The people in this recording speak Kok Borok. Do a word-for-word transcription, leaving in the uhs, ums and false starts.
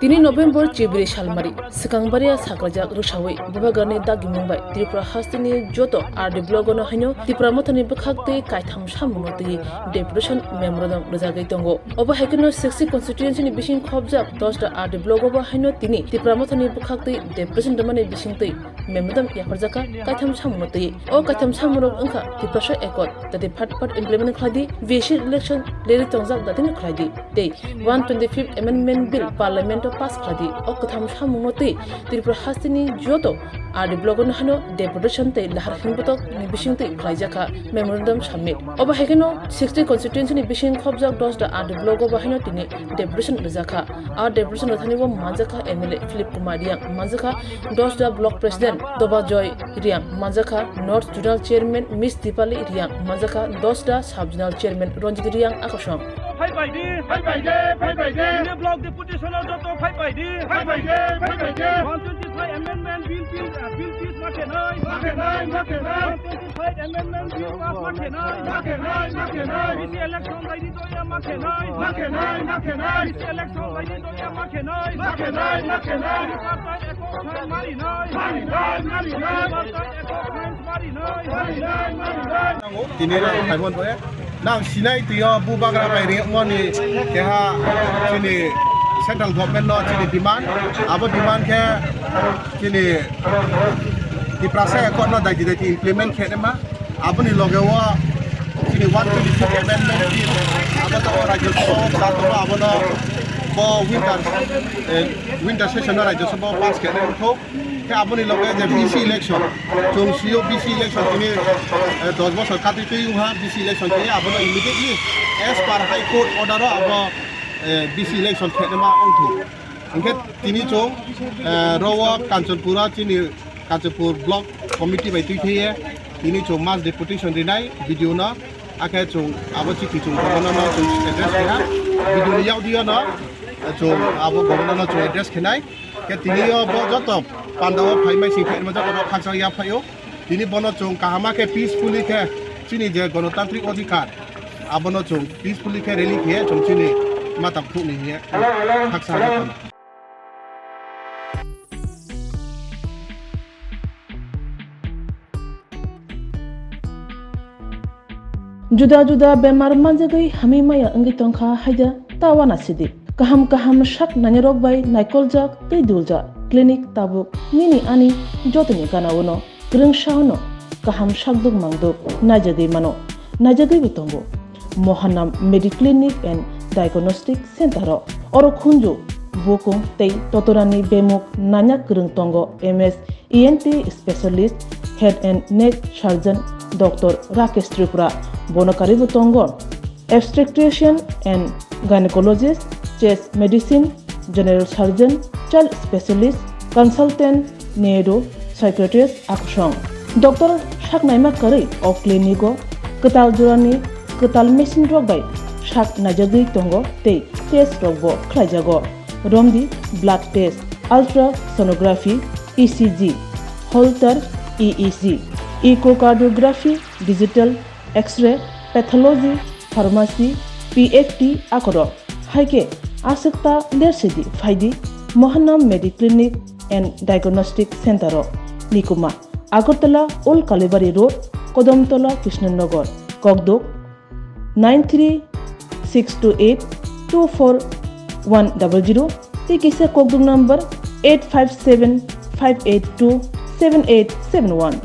Tini November chibri salmari, swkang baria saklaijak rwsawi Bubagrani dagimung bai Tripura hasteni joto R D block-o no haino Tipra Mothani bwkhak twi kaitham samungno twi deputation memorandum rwjagwi tongo. Obo hai kheno sixty constituency ni bising khopjak dos da R D block-o bo haino tini Tipra Mothani bwkhak twi deputation rwmani bising twi memorandum yapharjakha kaitham samungno twi. O kaitham samungrok wngkha Tiprasa Accord, dati phat phat implement khlai di, V C election leri tongjak dati no khlai di, tei one twenty-fifth Amendment Bill Parliament o pass khlai di. O kwtham samungno twi Tripura hasteni joto R D block no hano deputation tei lahar himbotok ni bising twi khlaijakha memorandum submit. Obo hai kheno sixty constituency ni bising khopjak dos da R D block o bo haino tini deputation rwjakha. A deputation rwthani bo manjakha M L A Philip Kumar Riang, manjakha dos da block president Doba Joy Riang, manjakha North Zonal Chairman Miss Dipali Riang, manjakha dos da Sub Zonal Chairman Ranjit Riang Akosong. Phai bai di, phai bai di, phai bai di. Ini block deputation o joto phai bai di. Phai bai di, phai bai di. One twenty-five amendment bill, bill, uh, bill fees ma khenai. Ma khenai, ma khenai. One twenty-five amendment bill pass ma khenai. Ma khenai, ma khenai. V C election bai di doya ma khenai. Ma khenai, ma khenai. V C election bai di doya ma khenai. Ma khenai, ma khenai. Partai ekok khan mari nai. Mari nai, mari nai. Partai ekok khan mari nai. Mari nai, mari nai. Tini rang khaimon boya. Nang sinai twi o Bubagra bai ringmani keha chini central government no chini demand. Abo demand khe chini Tiprasa Accord no daiti daiti implement khe ma. Aboni loge o chini one twenty-six amendment bill abo to Rajya Sabha o abono bo winter, eh, winter session o Rajya Sabha o pass khe thok. Khe aboni loge je V C election, chwng sio V C election tini, eh, dos bosor katwi twi wngha V C election tini, abono immediately as per High Court order o abo, eh, V C election khenema wngthok. Hwnkhe tini chwng, eh, ro o Kanchanpur o chini Kanchanpur Block Committee bai twi thaiye tini chwng mass deputation rinai B D O no, akhe chwng abo chikhi chwng Governor no chwng address kheha, B D O ni yakdi o no chwng abo Governor no chwng address khenai. Khe tini o bo joto panda o phai mai sing phai ma joto no khakchang ya phai o. Tini bono chwng kaham khe peacefully khe chini je gonotantrik odhikar abono chwng peacefully khe rally khe chwng chini mata phukni hiye khakchang ya phai. Juda juda bemar manjagwi hamwi maya wngwi tongkha haida ta uanasidi. Kaham kaham sak nainarok bai naikoljak tei duljak clinic tabuk nini ani jotoni gana-o no kwrwngsa-o no kaham sakduk mangduk naijagwi mano, naijagwibo tongo. Mohanam Mediclinic and Diagnostic Center-o oro khunju, bukung tei totorani bemuk nanya kwrwng tongo M S E N T specialist, head and neck surgeon Doctor Rakesh Tripura, bono karwibo tongo obstetrician and gynecologist, chest medicine, general surgeon, child specialist, consultant, neuro psychiatrist akosong. Doctor saknaima karwi o clinic-o kwtal jorani kwtal machine rok bai sak naijagwi tongo tei test rokbo khlaijago. Romdi blood test, ultrasonography, E C G, Holter E E G, echocardiography, digital X-ray, pathology, pharmacy, P F T akorok. Hai khe aswk ta lersidi phaidi Mohanam Mediclinic and Diagnostic Center-o. Nikuma, Agartala Old Kalibari Road, Kodomtola, Krishnanagar, Kokduk, nine three six two eight two four one double zero tei kisa kokduk number eight five seven five eight two seven eight seven one.